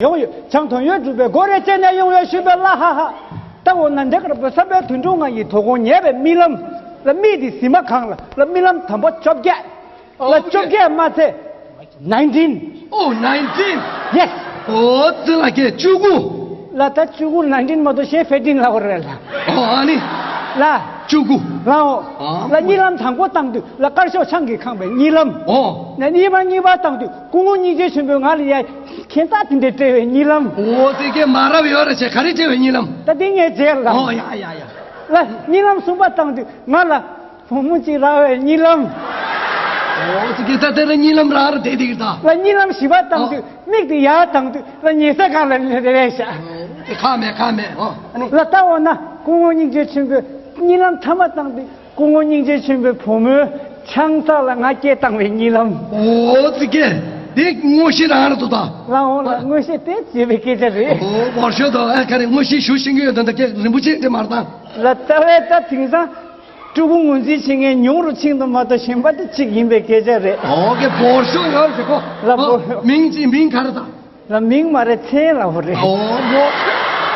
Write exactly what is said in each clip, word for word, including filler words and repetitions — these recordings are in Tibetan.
ཡོང་ཡོད། བྱང་དོན་ཡོད་གྲུབ་པའི་སྒོ་རེ་བཅད་ནས་ཡོང་བའི་ཞུས་པའི་ལ་ཧ་ཧ། ད་འོ་ན་འདི་གར་བུ་ས་པའི་དུད་འགྲོ་ང་ཡི་དོ་དགོང་ཉལ་བའི་རྨི་ལམ་ལ་རྨིས་ཏེ་གཟིམ་མ་གང་ལ་ལ་རྨི་ལམ་དང་པོ་བཅོ་བརྒྱད་ལ་བཅོ་བརྒྱད་མ་ཚད་nineteen། ཨོ་nineteen། Yes། ཨོ་ཙི་ལ་ཀེ་བཅུ་དགུ། ལ་ད་བཅུ་དགུ་nineteen་མ་གཏོགས་གཞན་fifteen་ལ་འོ་རེད་ལ། ཨོ་ཨ་ནི། ལ། བཅུ་དགུ། ལའོ། ཨ། ལ་གཉིད་ལམ་དང་པོ་བཏང་དུས་ལ་དཀར་ཕྱོགས་ཆང་གིས་ཁེངས་པའི་གཉིད་ལམ། ཨོ། ན་གཉིས་པ་གཉིས་པ་བཏང་དུས་སྐུ་ངོ་སྙིང་རྗེ་ཆེན་པོས་ང་ལ་ཡ་ཁྱེད་རྩ་དེ་འདྲའི་སྤྲད་པའི་གཉིད་ལམ། ཨོ་དེ་གས་མ་རབས་ཡོད་རེད་ཆེ་ག་རེ་སྤྲད་པའི་གཉིད་ལམ། ད་དེ་ངས་བྱས་ལ། ཨོ་ཡ་ཡ་ཡ། ལ་གཉིད་ལམ་གསུམ་པ་བཏང་དུས་ང་ལ་བུ་མོ་གཅིག་རག་པའི་གཉིད་ལམ། ཨོ་དེ་གས་ད་དེ་ར་གཉིད་ལམ་རག་ར་དེ་དེ་གི་ད། ལ་གཉིད་ལམ་བཞི་པ་བཏང་དུས་མིག་དེ་ཡར་བཏང་དུས་ལ་ཉལ་ས་གང་ལ་རེ་རེ་བཞག། དེ་ཁག་མེད་ཁག་མེད་ཨོ། ལ་ལྟ་འོ་ན་སྐུ་ངོ་སྙིང་རྗེ་ཆེན་པོས་གཉིད་ལམ་ཐ་མ་བཏང་དུས་སྐུ་ངོ་སྙིང་རྗེ་ཆེན་པོའི་བུ་མོའི་ཆང་ས་ལ་ང་སྐད་བཏང་བའི་གཉིད་ལམ། ཨོ་ཙི་ཀེ། དེ་དངོས་གཞི་རང་རེད་འདུག་ད། ལ་འོ་ལ་དངོས་གཞི་དེ་བྱས་པའི་སྐད་ཆ་རེད། ཨོ་བོར་ཤོག་ད་ཨ་ཁ་རེ་དངོས་གཞི་ཞུ་ཤེས་ཀྱི་ཡོད་ད་ད་ཀེ་རིན་པོ་ཆེ་དེ་མར་བཏང་། ལ་ལྟ་བས་ད་དེང་སང་ཕྲུ་གུ་ངོས་འཛིན་བྱེད་མཁན་ཉུང་རུ་ཕྱིན་འདུག་མ་གཏོགས་གཞན་པ་དེ་གཅིག་ཡིན་པའི་སྐད་ཆ་རེད། ཨོ་ཀེ་བོར་ཤོག་ཡོད་རེད་ཁོ། ལ་ཨོ་བོར་ཤོག་མིང་ཅི་མིང་ག་རེ་ད། ལ་མིང་མ་རེད་མཚན་ལ་འོ་རེད། ཨོ་མོ།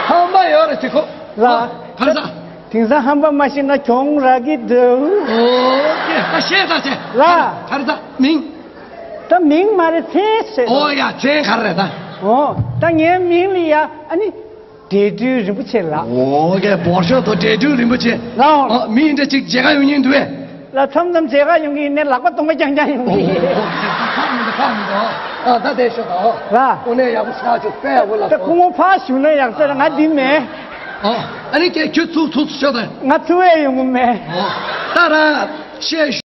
ཧམ་པ་ཡོད་རེད་ཅི་ཁོ། ལ། ཨོ། ག་རེ་ད། དེང་སང་ཧམ་པ་མ་ཤེས་ན་གྱོང་རག་གི་འདུག་ཨོ་ཀེ་ད་ཤེས་ད་ཤེས། ལ། ག་རེ་ད་མིང་། ད་མིང་མ་རེད་མཚན་ཟེར། ཨོ་ཡ་མཚན་ག་རེ་ད། ཨོ་ད་ངའི་མིང་ལ་ཡ་ཨ་ནི་འབྲས་སྤྲུལ་རིན་པོ་ཆེ་ལགས། ཨོ་ཀེ་བོར་ཤོག་ཏོ་འབྲས་སྤྲུལ་རིན་པོ་ཆེ། ལགས། ཨོ་མི་འདྲ་ཅིག་མཇལ་ཁ་ཡོང་མཁན་འདུག་ཨེ། ལ་མཚམས་མཚམས་མཇལ་ཁ་ཡོང་གི་ཡིན་ནའི་ལག་པ་སྟོང་པ་རྐྱང་རྐྱང་ཡོང་གི་ཡིན། ཁག་མི་འདུག་ཁག་མི་འདུག་ཨ་ད་དེ་ཤོད་དང་ཨ། ལ། དངོས་གནས་ཡག་པོ་ཆགས་བྱུང་དཔེ་ཡག་པོ་ལ་ད་སོང་། སྐུ་ངོ་ཕར་བཞུགས་ན་ཡག་ས་རེད་ང་འདི་མེད། ཨ་ཨ་ནི་ཀྱེ་ཁྱོད་ཚུགས་ཚུགས་ཤོད་དང་། ང་ཚུགས་ཡས་ཡོང་གི་མེད། ཨ་ད་རང་བཤད།